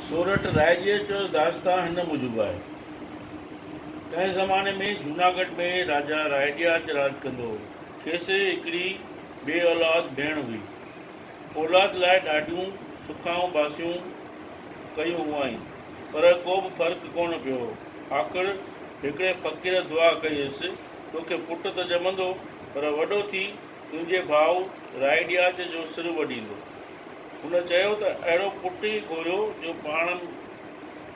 سورٺ رائجيء جو داستان هن موجب آهي. ڪنهن زماني ۾ جوناڳڙهه ۾ راجا رائڏياچ راڄ ڪندو هو. کيس هڪڙي بي اولاد ڀيڻ هئي. اولاد لاء ڏاڍيون سکائون باسيون ڪيون هئائين، پر ڪو به فرق ڪونه پيو هو. آخر هڪڙي فقير دعا ڪئي هيس، توکي پٽ ته ڄمندو، پر وڏو ٿي تنهنجي ڀاء رائڏياچ جو سر وڍيندو. هن چيو ته اهڙو پٽ ئي گهريو جو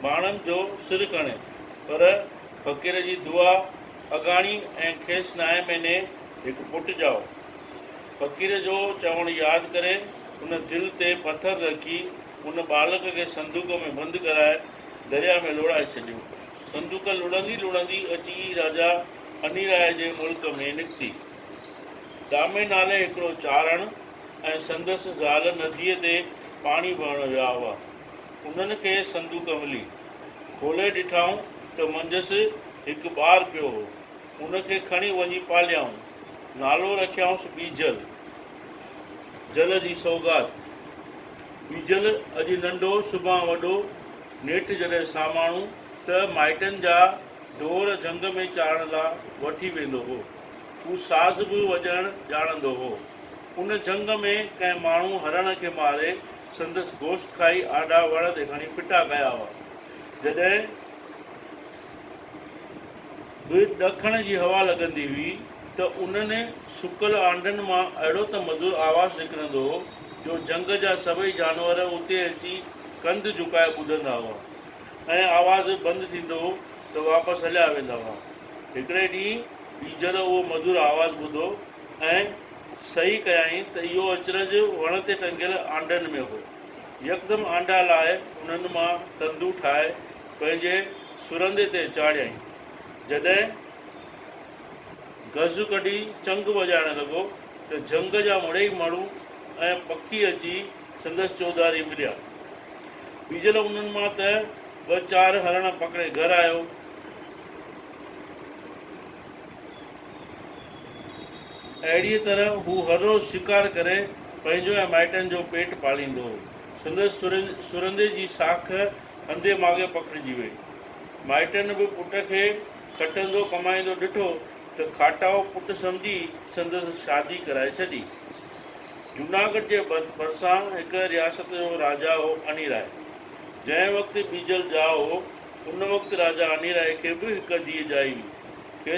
ڀاڻن جو سر کڻي. پر فقير جي دعا اگهاڻي ۽ کيس نائين مهيني هڪ پٽ ڄائو. فقير جو چوڻ ياد ڪري هن دل تي پٿر رکي ان ٻالڪ کي صندوق ۾ بند ڪرائي درياء ۾ لوڙهائي ڇڏيو. صندوق لڙهندي لڙهندي اچي راجا انيراء جي ملڪ ۾ نڪتي. ڏامي نالي هڪڙو چارڻ ۽ سندس زال نديء تي پاڻي ڀرڻ ويا هئا. انهن کي صندوق ملي. کولي ڏٺائون ته منجهس هڪ ٻار پيو هو. ان کي کڻي وڃي پاليائون. نالو رکيائونس ٻيجل. جل جي سوغات. ٻيجل اڄ ننڍو سڀان وڏو، نيٺ جڏهن ساماڻو ته مائٽن جا ڍور جهنگ ۾ چارڻ لا وٺي ويندو هو. هو ساز به وڄائڻ ڄاڻندو هو. ان جهنگ ۾ ڪنهن ماڻهو هرڻ کي ماري سندس گوشت کائي آنڊا وڻ تي کڻي ڦٽا ڪيا هئا. جڏهن به ڏکڻ جي هوا لڳندي هئي ته انهن سڪل آنڊن مان اهڙو ته مڌر آواز نڪرندو هو جو جهنگ جا سڀئي جانور اتي اچي ڪنڌ جهڪائي ٻڌندا هئا ۽ آواز بند ٿيندو هو ته واپس هليا ويندا هئا. هڪڙي ڏينهن ٻيجل اهو مڌر آواز ٻڌو ۽ سهي ڪيائين ته اهو اچرج وڻ تي ٽنگيل آنڊن ۾ هو. يڪدم آنڊا لاهي انهن مان تندون ٺاهي پنهنجي سرندي تي چاڙهيائين. جڏهن گز ڪڍي چنگ وڄائڻ لڳو ته جهنگ جا مڙيئي ماڻهو ۽ پکي اچي سندس چوڌاري مليا. ٻيجل انهن مان ته ٻه چار هرڻ پڪڙي گهر آيو. اهڙيء طرح هو هر روز شڪار ڪري پنهنجو ۽ مائٽن جو پيٽ پاليندو هو. سندس سرندي جي ساک هنڌي ماڳي پکڙجي وئي. مائٽن به پٽ کي کٽندو ڪمائيندو ڏٺو ته کاٽائو پٽ سمجهي سندس شادي ڪرائي ڇڏي. جوناڳڙهه جي ڀرسان هڪ رياست جو راجا هو انيراء. جنهن وقت ٻيجل ڄائو هو، ان وقت راجا انيراء کي به هڪ ڌيء ڄائي هئي.